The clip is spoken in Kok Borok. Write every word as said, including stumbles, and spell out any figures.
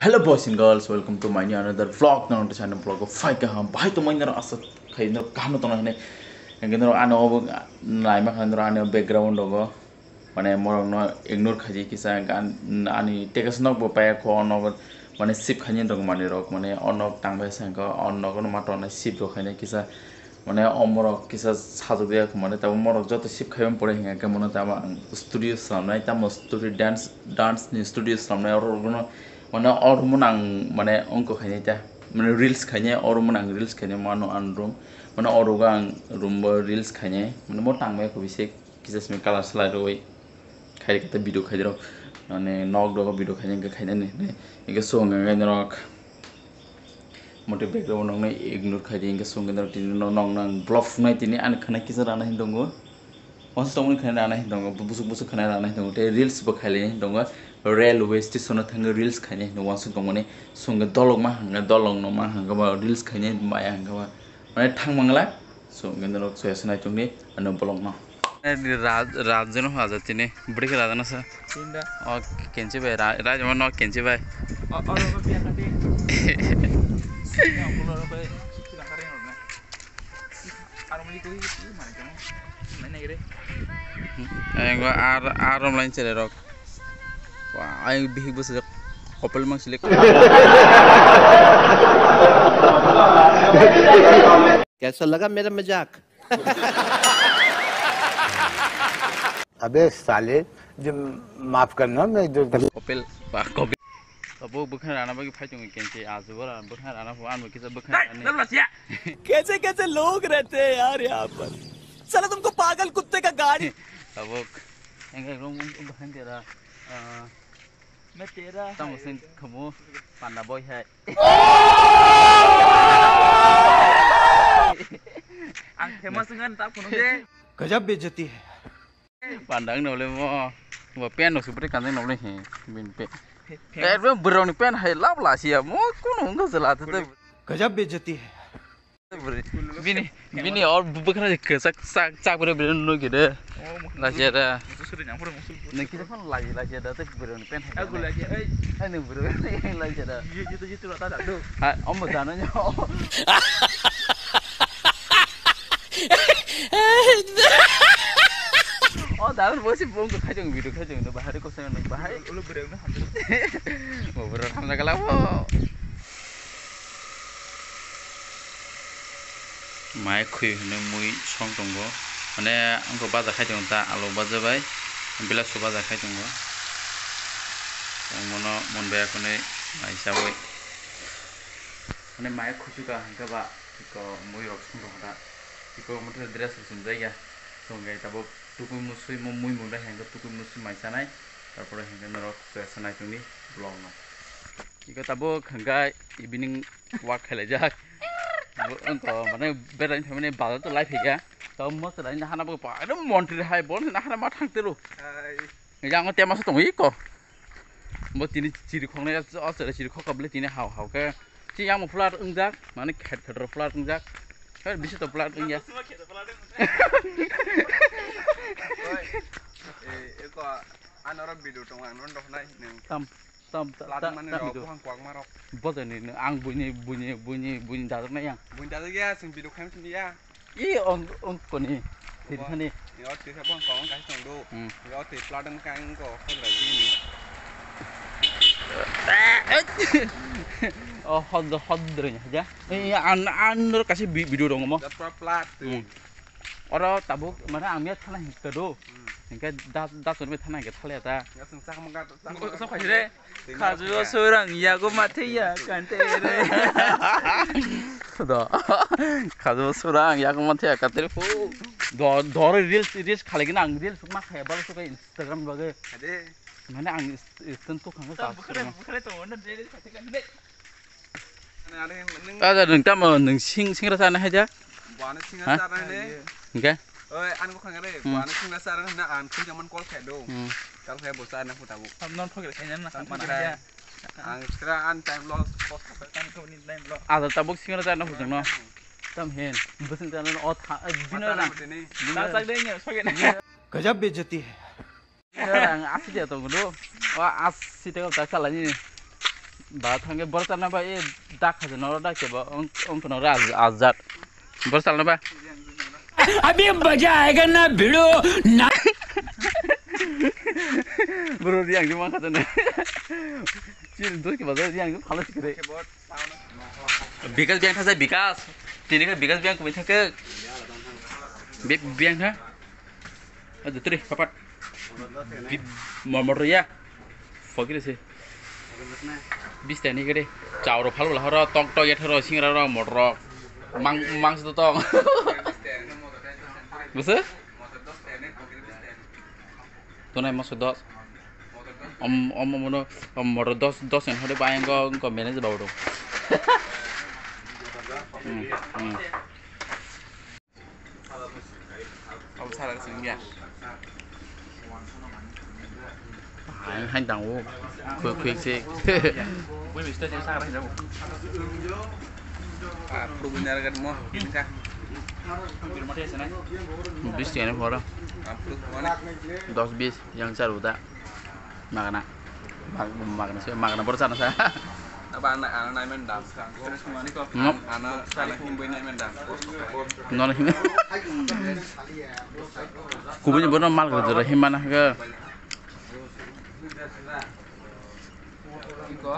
Hello boys and girls, welcome to my new another vlog. Nang to channel vlog of Fai Kaham. Bahai to mainar asa khai no kaham tong hane. Nang no ano obo naima khan no ano background ogo. Mane morok no ignore khaji kisa gan ani tekas nok bo paya ko ono mane sip khani dong mani rok mane ono tang bai sangko ono no mato na sip rok khani kisa. Mane o morok kisa sajagya kho mane tamo morok joto sip khaiba pore hinga khe mane tamo ang studio swnamnai tamo studio dance dance ni studio swnamnai oro rokno mane oro mano ang mane ongko khainai ta mane reels khainai oro mano ang reels khainai mano ang room mane oro ang room bo reels khainai mane mo tangbai kho bisi kisa simi colour salai rwi khai khe video khai rok mane nok dogo video khainai khainani hingke so hingke norok. Mote background nokno ignore khaidi hingke songke norok tini no nokno ang block phunai tini ani khana kisa rana hin tongo. Wansuk tongmani khana rana hin tongo, busuk busuk khana rana hin tongo, tei reels bo khailai hin tongo. Railway station o thangwi reels khaina hin tongo wansuk tongmani. Songke dolok ma hangka, dolok no ma hangka ba reels khaina maya hangka ba. Mane thang mangla. So, hingke norok soya se naitok ni, ano bolong no. Eh, ni raj, raj no haja tini, bwrwi khe raj no sa. Tinda. O, kenchi bai, ra-, raj no kenchi bai. O, o, o, biya kati. Ya, ulo ro bai, kila kare no na. Aro mali koi, mane kamo. Mane gere. Engo ar, ar rom line chele rok. Wah, ai bihik bwsajak. Kopel mang silik. कैसा लगा मेरा मजाक? अबे साले, जो माफ करना, मैं इधर उधर Kopel, wah, kopel. Abo bwkhang rana bagwi phai tongo kenchi, ajubo ra bwkhang rana pho, ano kisa bwkhang rani. कैसे कैसे लोग रहते हैं यार यहाँ पर। साला तुमको पागल कुत्ते का गाड़ी Tabuk. Engke rong bwkhang tera. Ah, मैं तेरा Tamo sing khamu panda boy hai. Ang famous ngan ta phunuk de. गजब बेइज्जती है। Panda ang nole mo. Mo pen no supri kanjang nole he. Bin pe. Eh, bro, bro ni pen hai lab la sia mo kuno ungka jela te. गजब बेइज्जती है। Bini, bini or bwkhana je kwchak chak, chak bwrwi bwrwi no gide. Lajia da. Nang kisa phone lagi, lajia da, tak bwrwi ni pen hai. Aku lagi, oi. Ani bwrwi ni lajia da. Ye, ye, ye, ye, tu rata da, do. Ha, om bo dano nyo. O dano bo si bong khai jong video khai jong no bahari ko sen bahai. Ulo bwrwi no hamjak. Bo bwrwi hamjak la bo. Mai khwi hwnwi mui song tongo. Mane, wngkha baja khai tongo ta, alu baja bai, bilasu baja khai tongo. Omono mon bai akhwnwi mai chaui. Mane, mai khwi suka hwnkhe ba, iko mui rok song tongo ta. Iko omo dress rok chumjak ya. Song gai tabuk tukui musui mo mui munda hwnkhe tukui musui mai chanai. Tarpore hwnkhe norok soya sanai tongni vlog no. Iko tabuk hwnkhe evening walk khlaijak. Bo wngkha mane berai phaimani bazar to lai phaikha. Tamo chwrai hana bo ekdom montri hai bo hana ma thang tero. Hai. Yang tema sa tong iko. Bo tini chiri khoknai o chwrai chiri khok ka bole tini hao hao khe. Chi yang mo flat wngjak mane khet khet ro flat wngjak. Her bisi to flat wngya. Oi. Eh, eko anoro video tong ang non dohnai nung. Tam Tam, tam, Lada tam, mani tam rok, itu. Buhang kwak marok. Bojoni, ang buini, buini, buini, buini dajaknai ang. Buini dajak ya, sing video khaim sini ya. I, on, on, koni, tiri khani. Yo, tiri sa buhang kwak ang kasih tong do. Hmm. Yo, tiri pladang kang ko, khobra gini. Oh, hod, hod, dre nya, ja. Eh, an, an, ro kasih bi-, video dong mo. Da pra plat tu. Hmm. Oro tabuk, mana ang miat khana hingka do. Hmm. Hingke da, da, chormi thana hingke thalia ta. Ya, sing sak mangga, sak mangga. Sok khai re. Khaju surang yago mathe ya kante re. Do. Khaju surang yago mathe ya kante re fu. Do, do reels, reels khali gina ang reels ma khaya bal suka Instagram bage. Ade. Mane ang Instagram to khanga ta. Bukhare, bukhare to wona reels khate kante. Ada nung tamo nung sing, singra sana haja. Buana singra sana ne. Hingke? Oi, an ko khangare, hmm. Buana singra sana na an khui jaman call khe do. Hmm. Call khe bo sana phu tabuk. Ham non phogre khe na mana khe. Ang sira an time loss, cost of time ko ni time loss. Ada tabuk singra sana phu jong no. Tam hen, busing sana o tha, bino na. Ta sak de nya, soge na. गजब बेइज्जती है। Ang asi dia tong dulu. Wah, asi tengok tak salah ni. Ba thangke bor chana ba e dak khaja noro dak ke ba ong ong kono ra azat. Bor chana ba. Abhi maza aayega na bhidu na. Bro riang juma khaja na. Chil doi ke ba riang phala sikre. Bikas biang thasa bikas. Tini ke bikas biang kumi thake. Bi- Biang tha. Aduh tri papat. Bi- Momor ya. Fakir sih. Bis tani kede. Chao ro phalo lahoro tok tok ya tharo singra ro motor ro. Mang mang su tong. Busa? Tunai maso dos. Om om om no om motor dos dos en hore ba engo engo manage ba udo. Hmm. Hmm. Abo sara sing ya. Hai hai dang o. Kwe kwe se. Bui bista je sara hai dang o. Ah, pru bunyar gat mo. Ini ka. Bis tiga ni pora. Ah, pru bunyar. Dos bis yang sara uda. Magana. Mag- Magana sih, magana baru sana saya. Apa anak anak naik mendam? Terus kemana kok? Ngap. Anak anak kumbui naik mendam. Nono hima. Kubuni bono mal kerja hima na ke. Iko.